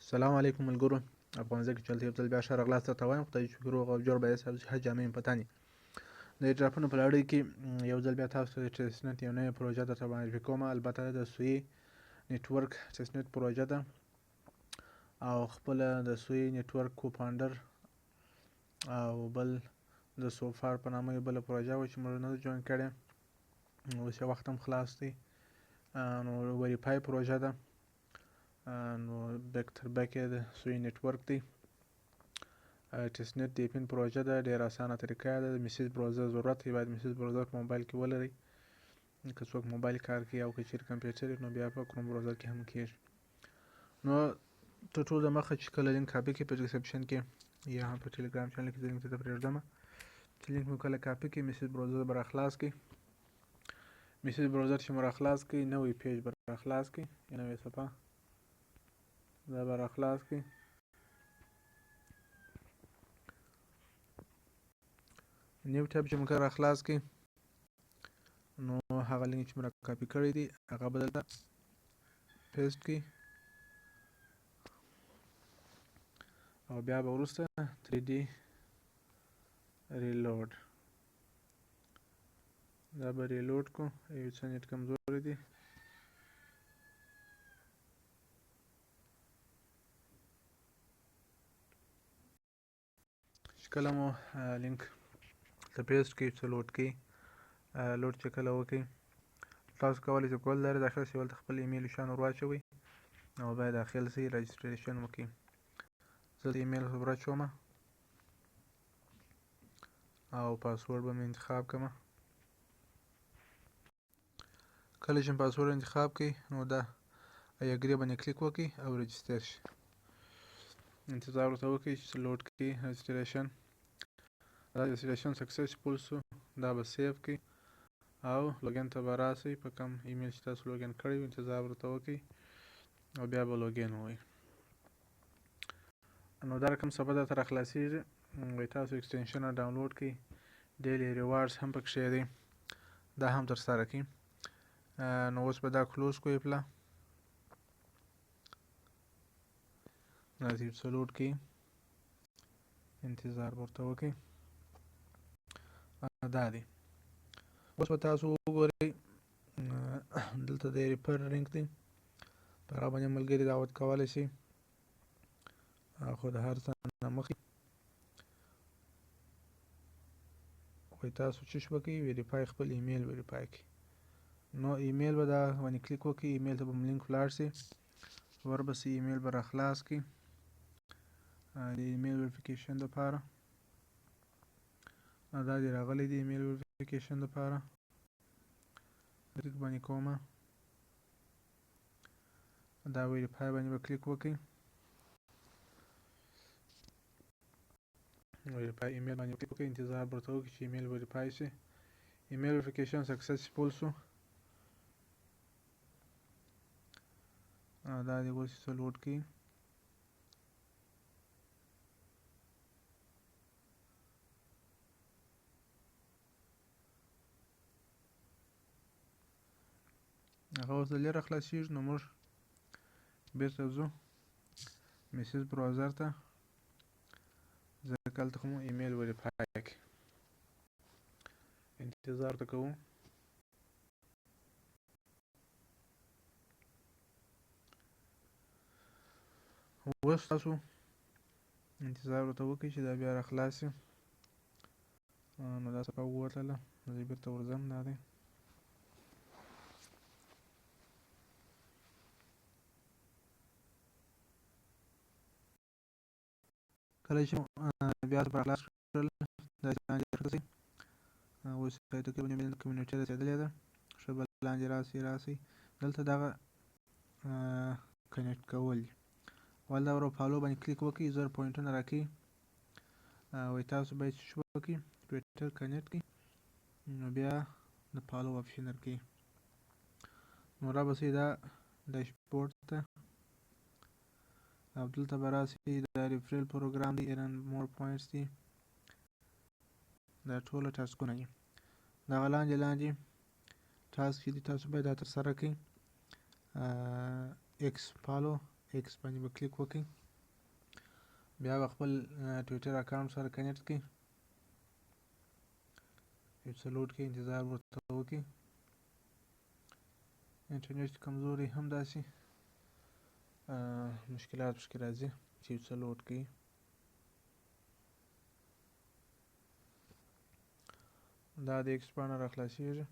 سلام علیکم ملګرو، افغانزه کې چلته یو ځل بیا ښه راغلاست درته وایم. خدای شکر روغ او جوړ به یاست او صحت جامې مو په تن. د ایډراپونو په لړۍ کې یو ځل بیا تاسو ته د testnet یو نوې پروژه درته معرفي کوم. البته د Sui Network testnet پروژه ده او خپله د Sui Network co-founder او بل د سوفار په نامه یو بله پروژه وه چې موږ نه ده join کړې، اوس یې وخت هم خلاص دی. نو verify پروژه ده، نو back تر back یې د Sui Network دی. testnet DePIN پروژه ده، ډېره اسانه طریقه ده. د Mises Browser ضرورت دی، باید Mises Browser په موبایل کې ولرئ که څوک موبایل کار کوي، او که چېرې کمپیوټر نو بیا په Chrome browser کې هم کېږي. نو تر ټولو دمخه چې کله لینک کاپي کړئ په description کې یا هم په ټلګرام channel کې زه لینک درته پرېږدم، چې لینک مو کله کاپي کړئ Mises Browser به راخلاص کړئ. Mises Browser چې مو راخلاص کړئ نوی page به راخلاص کړئ، نوې صفحه دا به راخلاص کړئ. new tab چې مو کله راخلاص کړئ نو هغه لینک چې مو را کاپي کړی دی هغه به دلته paste کړئ او بیا به وروسته 3D reload دا به reload کو. یو څه نیټ کمزوری دی. چې کله مو لینک ته paste کړئ څه load کړئ، load چې کله وکړئ تاسو کولی شئ کول لارې داخل شئ، هلته خپل ایمیل شان ور واچوئ او بیا داخل شئ registration وکړئ. زه ایمیل ور اچوم او پاسورډ به مې انتخاب کړم. کله چې پاسورډ انتخاب کړئ نو دا I agree باندې کلیک وکړئ او register شئ. انتظار ورته وکړئ چې load کړي registration. دا registration successful شو، دا به save کړئ او login ته به راسئ. په کوم ایمیل چې تاسو login کړی وي انتظار ورته وکړئ او بیا به login ووایئ. نو دا رقم صفحه درته راخلاصېږي. وایي تاسو extension download کړئ، daily rewards هم پکښې دی، دا هم ترسره کړئ. نو اوس به دا close کړو ایپلا راځي څه load کړي، انتظار ورته وکړئ. دا دی اوس به تاسو وګورئ دلته د refer link دی، په هغه باندې ملګري دعوت کولی شئ. خو د هر څه نه مخکې وایي تاسو چې شو وکړئ verify خپل ایمیل verify کړئ. نو ایمیل به دا باندې کلیک وکړئ، ایمیل ته به مو لینک ولاړ شي، ورپسې ایمیل به راخلاص کړئ د email verification دپاره. دا دی راغلی دی email verification دپاره، کلیک باندې کومه دا verify باندې به کلیک وکړئ. verify email باندې کلیک وکړئ، انتظار به ورته وکړئ چې ایمیل verify شي. email verification successful شو. دا دی اوس څه load کړي. هغه اوس د لرې خلاصېږي. نو موږ بېرته ځو Mises Browser ته، ځکه هلته خو مو ایمیل verify کړي. انتظار ورته کوو. اوس تاسو انتظار ورته وکړئ چې دا بیا راخلاص شي. نو دا صفحه ووتله، زه بېرته ورځم. دا دی کله چې بیا صفحه خلاص کړل دا لاندې راکښته شئ. اوس تقریبا یو میلیون community رسېدلې ده. ښه به لاندې راسئ راسئ دلته دغه connect کول دي. ول دا ورو follow باندې کلیک وکړئ، 1000 پوینټونه راکوي. وایي تاسو باید څه وکړئ، ټویټر connect کړئ، نو بیا د follow option درکوي. نو را به سئ دا dashboard ته او دلته به راسئ دا referral program دی، earn more points دی، دا ټوله task ونه دي. دغه لاندې لاندې task چې دي تاسو باید دا ترسره کړئ. X follow ایکس باندې به کلیک وکړئ، بیا به خپل ټویټر اکاونټ سره connect کړئ، یو څه load کړئ، انتظار ورته وکړئ. انټرنیټ کمزوری هم داسې مشکلات پکې راځي چې یو څه load کړئ. دا د ایکس پاڼه را خلاصېږي.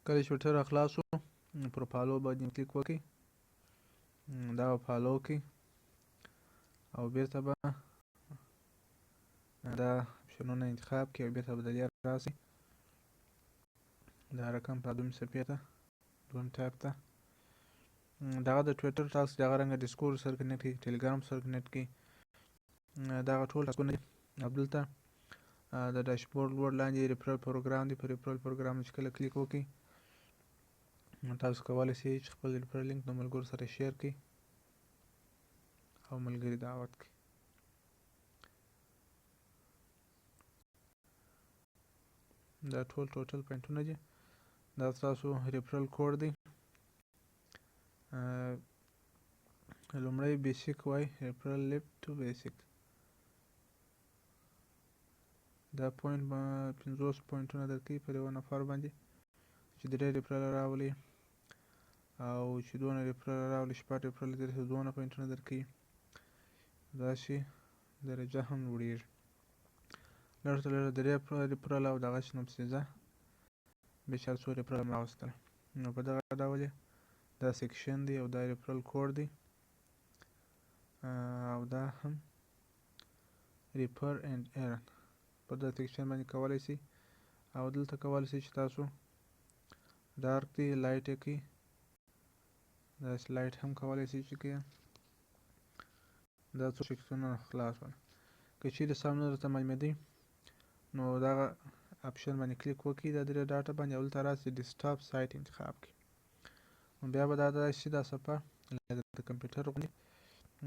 کله چې ټویټر را خلاص شو، پر follow باندې کلیک وکړئ، دا به follow کړئ او بیرته به دا اپشنونه انتخاب کړئ او بیرته به د دې راسئ دا رقم په دویم صفحې ته، دویم tab ته. دغه د ټویټر task دغه رنګه ډیسکورډ سره connect کړئ، ټلګرام سره connect کړئ، دغه ټول ټاسکونه دي. او دلته د dashboard لوړ لاندې referral program دی، په referral program چې کله کلیک وکړئ تاسو کولی شئ چې خپل referral link د ملګرو سره share کړئ او ملګري دعوت کړئ. دا ټول total پوینټونه دي. دا ستاسو referral code دی. لومړی basic وای، referral leap to basic، دا point به 50 پوینټونه درکوي پر یوه نفر باندې چې درې referral راولي، او چې دونه referral راولي، شپږ referral درته دونه پوینټونه درکوي. داسې درجه هم لوړېږي لږ تر لږه درې referral او دغسې نو پسې ځه بېچاره څو referral هم راوستل. نو په دغه ډول یې دا section دی او دا referral code دی، او دا هم refer and earn په دا section باندې کولی شئ. او دلته کولی شئ چې تاسو dark دی light یې کړئ، داسې light هم کولی شئ چې کړئ. دا څو سیکشنونه خلاص ول. که چیرې سم نه درته معلومېدی نو دغه option باندې کلیک وکړئ، دا درې dot باندې، او دلته راسئ desktop site انتخاب کړئ. نو بیا به دا داسې دا صفحه لکه د کمپیوټر غوندې،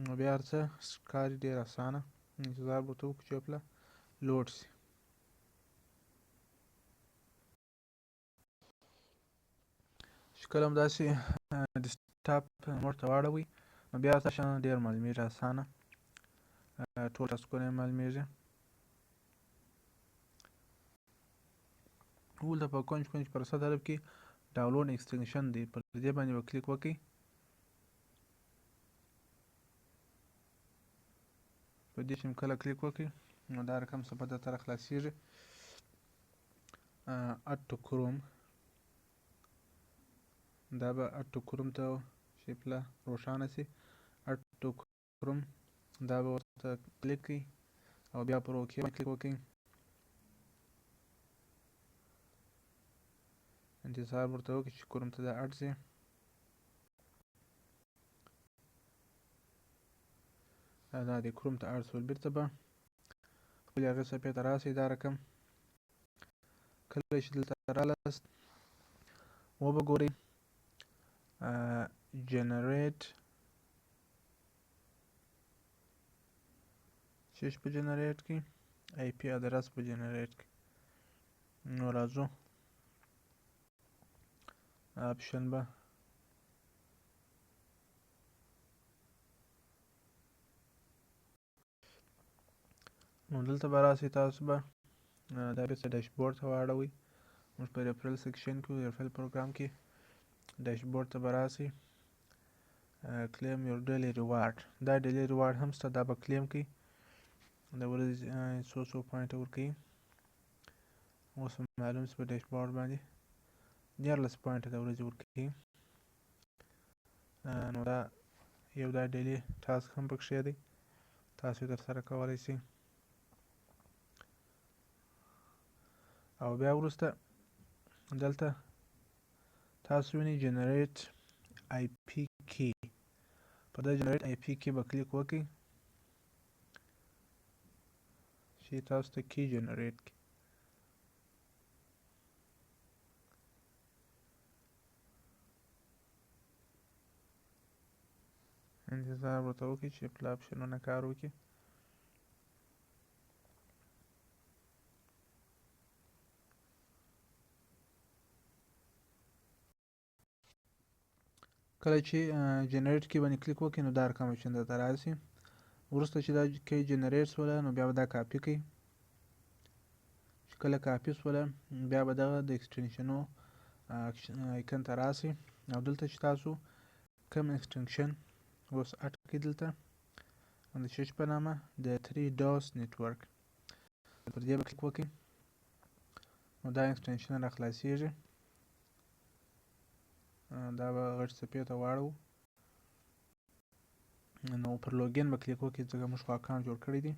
نو بیا هر څه ښکاري ډېر اسانه. انتظار به ورته وکړو چې پله load شي. چې کله هم داسې desktop mode ته واړوئ نو بیا څه شیان ډېر معلومېږي اسانه، ټول ټاسکونه یې معلومېږي. دلته په کنج کنج پر سر طرف کې download extension دی، پر دې باندې به کلیک وکړئ. په دې چې کله کلیک وکړئ نو دا رقم صفحه درته راخلاصېږي. add to Chrome، دا به add to Chrome ته چې پله روښانه شي، add to Chrome دا به ورته کلیک کړئ او بیا پر OK باندې کلیک وکړئ. انتظار ورته وکړئ چې کروم ته دا add شي. دا د کروم ته add شول. بیرته به خپلې هغې صفحې ته راسئ. دا رقم کله چې دلته رالاست وبه ګورئ generate چیش په generate کې IP address په generate کې. نو راځو option به نو دلته به راسئ، تاسو به دا بیرته dashboard ته واړوئ. موږ په referral section کې referral program کې dashboard ته به راسئ، claim your daily reward. دا daily reward هم شته، دا به claim کړئ، د ورځې څو څو point ورکوي. اوس معلوم شي په dashboard باندې 13 point د ورځې ورکوي. نو دا یو دا daily task هم پکښې دی، تاسو یې ترسره کولی شئ. او بیا وروسته دلته تاسو وینئ generate IP key، په دا generate IP key به کلیک وکړئ چې تاسو ته key generate کړي. انتظار ورته وکړئ چې خپل اپشنونه کار وکړي. کله چې generate key باندې کلیک وکړئ، نو دا رقم اپشن درته راشي. وروسته چې دا key generate شوله، نو بیا به دا کاپي کړئ. چې کله کاپي شوله، بیا به دغه د extension و icon ته راشي، او دلته چې تاسو کوم extension اوس add کړئ، دلته د شش په نامه د 3 Dots Network، پر دې به کلیک وکړئ، نو دا extension را خلاصیږي. دا به غټ صفحې ته واړوو. نو پر login به کلیک وکړئ، ځکه موږ خو account جوړ کړی دی.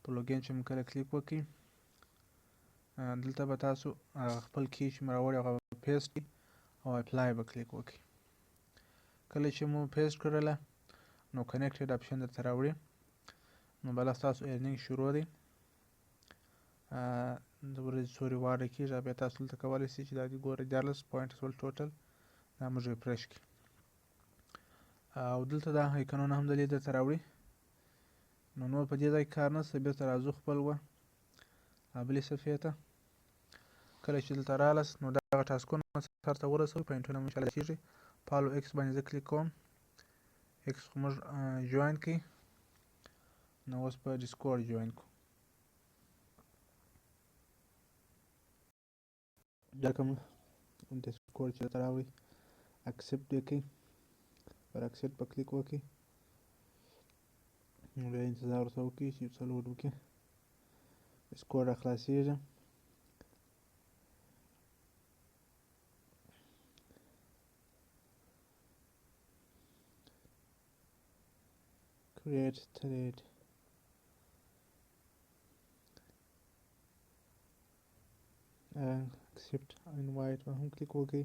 پر login چې موږ کله کلیک وکړئ، دلته به تاسو خپل key چې مو راوړی هغه به paste کړئ او apply به کلیک وکړئ. کله چې مو paste کړله، نو connected option درته راوړي. نو بله ستاسو earning شروع دی. د ورځې څو reward کېږي، بیا تاسو دلته کولی شئ چې دا دې ګورئ، 13 point شول total. دا موږ refresh کړي، او دلته دا icon ونه هم دلې درته راوړي. نو نور په دې ځای کې کار نشته. بیرته راځو خپل وه بلې صفحې ته. کله چې دلته راغلاست، نو دغه task ونه سرته ورسوئ، point ونه مو انشاءالله کېږي. Follow X باندې زه کلیک کوم. X خو موږ join کړي، نو اوس په Discord join کو. دا کوم Discord چې درته راوړي، accept یې کړئ، پر accept به کلیک وکړئ. نو بیا انتظار ورته وکړئ چې یو څه load وکړي. Discord را خلاصېږي. Create thread، accept invite به هم کلیک وکړئ.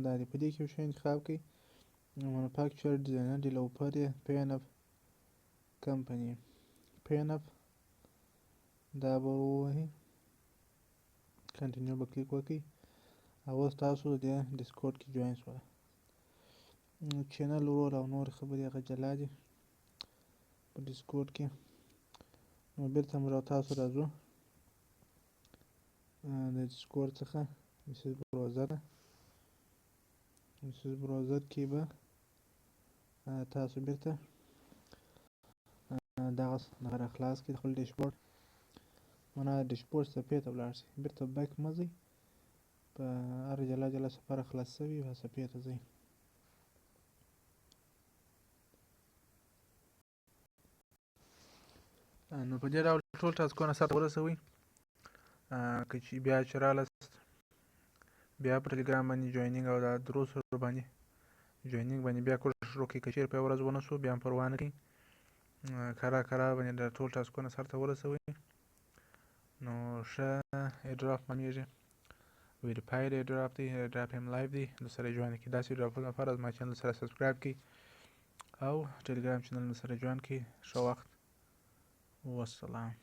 دا دی، په دې کې یو شی انتخاب کړئ. Manufacturer، designer، developer، PNF company، PNF دا به ووهئ، continue به کلیک وکړئ، او اوس تاسو د دې Discord کې join شوله. Channel ورور او نور خبرې هغه جلا دي په Discord کې. نو بیرته موږ او تاسو راځو د Discord څخه Mises Browser ته. Mises Browser کې به تاسو بیرته دغه دغه را خلاص کړئ، خپل dashboard، معنا dashboard صفحې ته ولاړ شئ. بیرته back مه ځئ، په هر جلا جلا صفحه را خلاص شوي هغه صفحې ته ځئ. نو په دې ډول ټول task ونه سرته ورسوئ. که چې بیا چې راغلاست، بیا په ټلګرام باندې joining او دا درو سرو باندې joining باندې بیا کوشش وکړئ. که چېرې په یوه ورځ ونه شو، بیا هم پروا نه کوي. کرار کرار باندې دا ټول task ونه سرته ورسوئ، نو ښه airdrop معلومیږي. Verified airdrop دی، airdrop هم live دی، د سره join کړئ. داسې airdrop ونو لپاره زما channel سره subscribe کړئ او ټلګرام channel سره join کړئ. ښه وخت، والسلام.